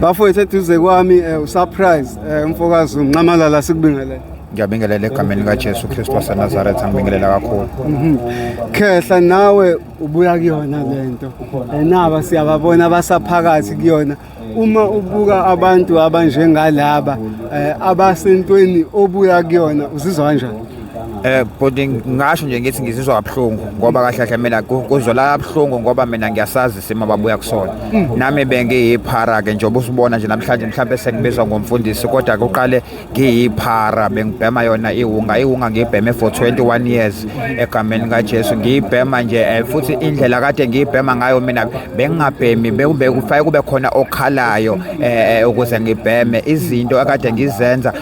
Bafowethu, eduze kwami uSurprise, umfokazi uNxamalala, sikubingelele. Ngiyabingelela egameni likaJesu Kristu waseNazaretha, ngibingelela kakhulu. Khehla, nawe ubuya kuyona lento. Naba siyababona basaphakathi kuyona. Uma ubuka abantu abanjengalaba abasentweni obuya kuyona, uzizwa kanjani? Bhuti, ngingasho nje ngithi ngizizwa kabuhlungu ngoba kahle kahle mina kuzwela kabuhlungu ngoba mina ngiyasazi isimo ababuya kusona. Nami bengiyiphara ke, njengoba usibona nje namhlanje, mhlawumbe sengibizwa ngomfundisi, kodwa kuqale ngiyiphara, bengibhema yona iwunga. Iwunga ngiyibheme for 21 years egameni kaJesu. Ngiyibhema nje futhi indlela kade ngiyibhema ngayo, mina bengingabhemi, bekube kufanele kube khona okhalayo ukuze ngibheme. Izinto akade ngizenza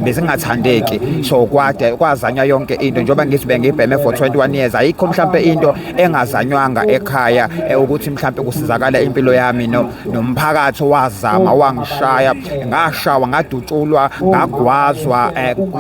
bezingathandeki, so kwade kwazanywa yonke into. Njengoba ngithi bengiyibheme for 21 years, ayikho mhlampe into engazanywanga ekhaya ukuthi mhlampe kusizakala impilo yami. No nomphakathi wazama, wangishaya, ngashawa, ngadutshulwa, ngagwazwa.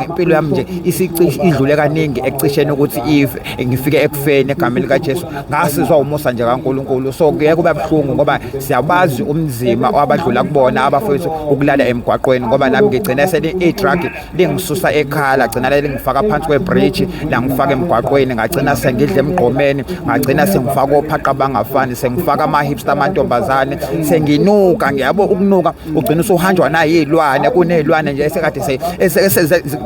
Impilo yami nje isicishe idlule kaningi ekucisheni ukuthi ife, ngifike ekufeni egameni likaJesu. Ngasizwa umusa nje kaNkulunkulu. So kuye kube buhlungu ngoba siyabazi umzima abadlula kubona abafowethu, ukulala emgwaqweni, ngoba nami ngigcine sele i-drug lingisusa ekhala, gcina lingifaka phansi kwebridge, langifaka emgwaqweni, ngagcina sengidla emgqomeni, ngagcina sengifaka ophaqa abangafani, sengifaka ama-hipster amantombazane, senginuka, ngiyabo ukunuka, ugcina usuhanjwa nayilwane. Kuney'lwane nje esekade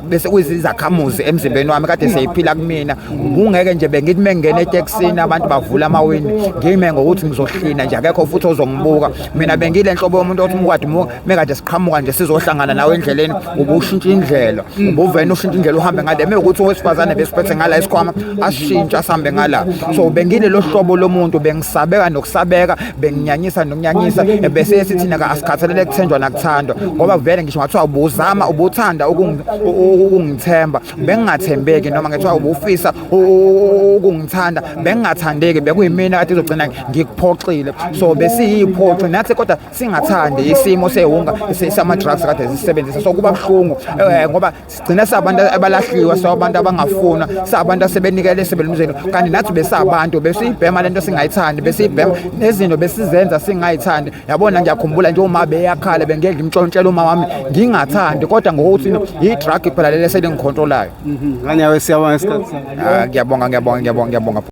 bese kuyizakhamuzi emzimbeni wami, kade seyiphila kumina. Kungeke nje bengithi mengingena etekisini, abantu bavula amawindi, ngime ngokuthi ngizohlina nje, akekho futhi ozongibuka. Mina bengile nhlobo yomuntu othi umkwadi mekade siqhamuka nje sizohlangana nawe endleleni, ubushintsha indlela, ubuvene ushintsha indlela uhambe ngale. Mekuthi owesifazane besiphethe ngala isikhwama, asishintshe asihambe ngala. So bengile lo hlobo lomuntu, bengisabeka nokusabeka, benginyanyisa nokunyanyisa. Bese sithi ka asikhathalele kuthenjwa nakuthandwa, ngoba vele ngisho ngathiwa ubuzama ubuthanda ukungithemba, bengingathembeki, noma ngethiwa ubufisa ukungithanda, bengingathandeki, bekuyimina kade izogcina ngikuphoxile. So besiyiphoxi nathi, kodwa singathandi isimo sewunga sama-drugs kade sisebenzisa. So kuba buhlungu ngoba sigcina sabantu abalahliwe, sabantu abangafunwa, sabantu asebenikele esebelumzeni, kanti nathi besabantu, besiyibhema lento singayithandi, besiyibhema nezinto besizenza singayithandi, yabona. Ngiyakhumbula nje uma beyakhala, bengedla imtshontshela uma wami ngingathandi, kodwa ngokuthi i-drug phela leli eselingikhontrolayo. Ngane yawe, siyabonga isikhathi sakho. Ah, ngiyabonga, ngiyabonga, ngiyabonga, ngiyabonga.